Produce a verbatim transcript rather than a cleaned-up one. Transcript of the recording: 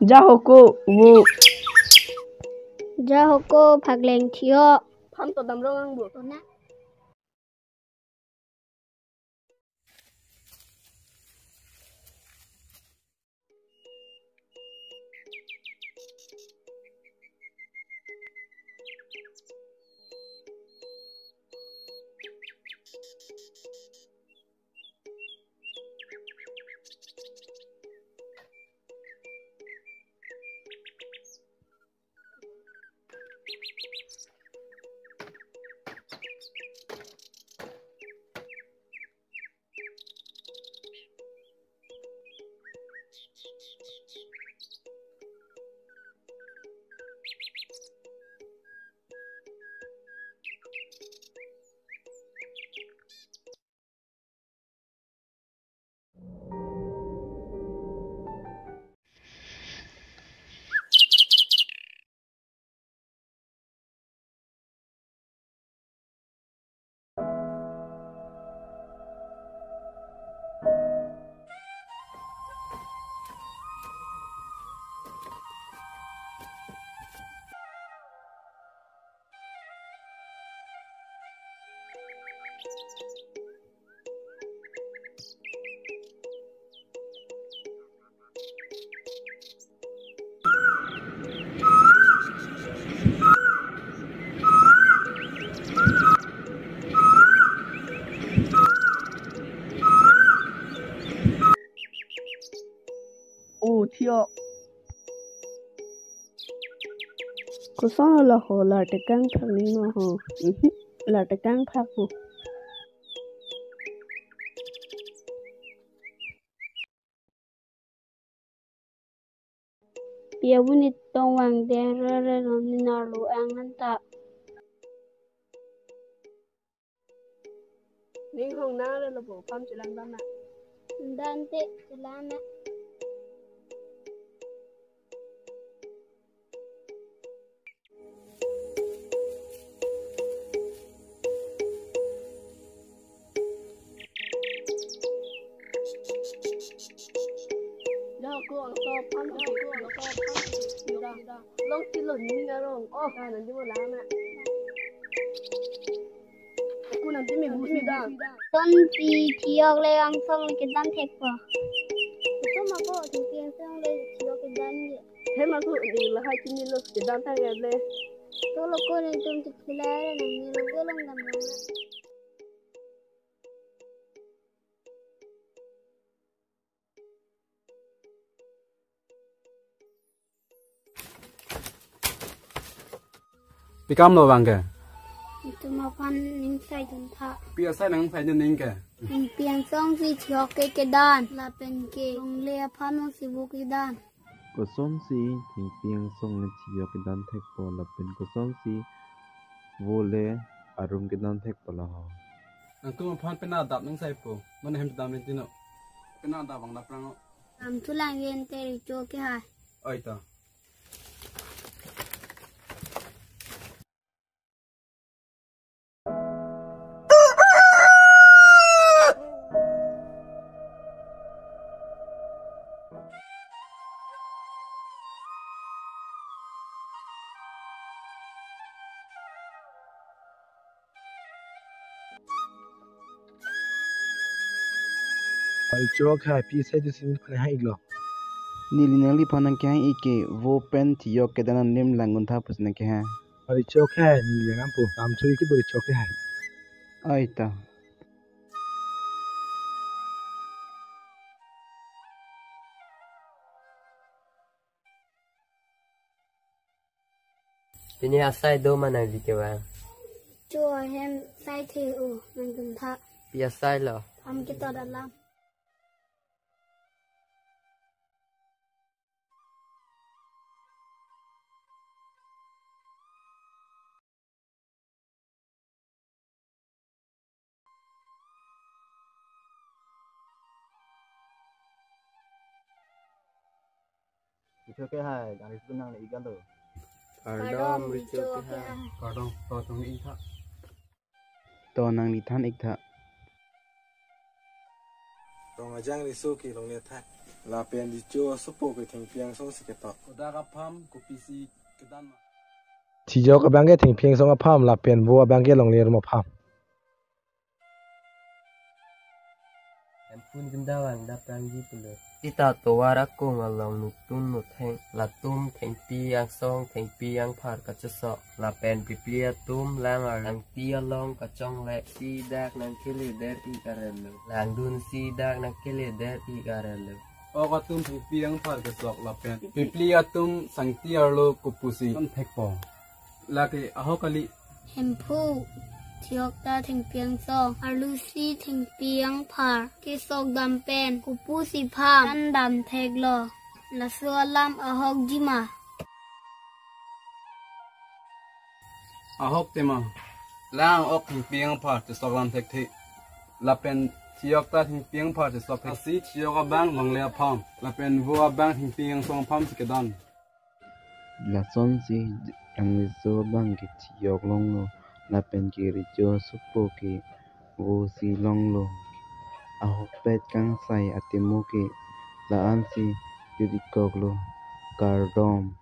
Ja ho ko, vo. Ja ho ko, phakleng thi ho. Phan to damrong ang vo. O, thi ho. Koson lo ho, la tekang phak ni ma ho. Mhm, la tekang phak ho. Pi abu ni tong vang de, rere ron ni nar lo ang nang ta. Ning hong na re lo bo, pam chelang dam na. Dante chelang na. Lo ko ang so pam, lo ko ang so pam. Long ti lo ni na rong. Oh, ka nang di mo lang na. Aku nang ti me bu si da. Kosonsi thi-ok le angsong le kedan thekpo? Koson ma ko, thengpi angsong le thi-ok kedan ye. He ma ko, ni lahai chini lo kedan thek le. To lo ko nangtum chikila nang ni lo ko long dam long. Pi kam lo bang ke? Itum aphan ning saidun tha. Pi asai nang saidun ning ke? Pi angsong si thi-ok ke kedan, lapen ke longle aphan si vo kedan. Kosonsi thengpi angsong le thi-ok kedan thekpo, lapen kosonsi vo le arum kedan thekpo lo ho. Nangtum aphan pena adap nang saipo, mane hem dam le tino. Pena adap bang dap rang o. Lam thu lang yen te recho kehai. Oi ta. Pari chok hai, pi asai do si neli phan hang-iklo. Neli nangliphan nangkehang-ik ke vo pen thi-ok kedan anim langdun tha pusi nangkehang. Pari chok hai, neli nangpo. Lam thu-ik ke pari chok hai. Oi ta. Pini asai do ma nangli kevang? Cho ahem sai the o, nangdun tha. Pi asai lo? Am ketot alam. Recho kehai, dang recho nang le ikan tu. Kardom, recho kehai. Kardom, to tong ik tha. To nangli than-ik tha. Tong ajang recho ke longle tha. Lapen richo asopo ke thengpi angsong si ketok. Kodak apham kopisi kedan ma? Thiyok abang ke thengpi angsong apham lapen vo abang ke longle arum apham. Hemphu kemdawang daprangji pulo. Sita tovar akung along nutun nutheng, latum thengpi angsong thengpi angphar kachesok, lapen pipli atum lang arlo, sangti along kachongle, si dak nangkeledet ik arelo, langdun si dak nangkeledet ik arelo. Ok atum thengpi angphar kesok lapen pipli atum sangti arlo kopusi lamthekpo? Lake ahok kali. Hemphu, thiyok ta thengpi angsong, arlo si thengpi angphar kesok dam pen kopusi pham an dam theklo? Laso alam ahokji ma? Ahok tema. Lang ok thengpi angphar chesok lam thekthe. Lapen thiyok ta thengpi angphar chesok thek. Lasi thiyok abang longle apham, lapen vo abang thengpi angsong apham si kedan. Lasonsi rang richo abang ke thiyok longlo, lapen ke richo asopo ke vo si longlo. Ahokpet kangsai atimo ke la-ansi jut-ikoklo. Kardom.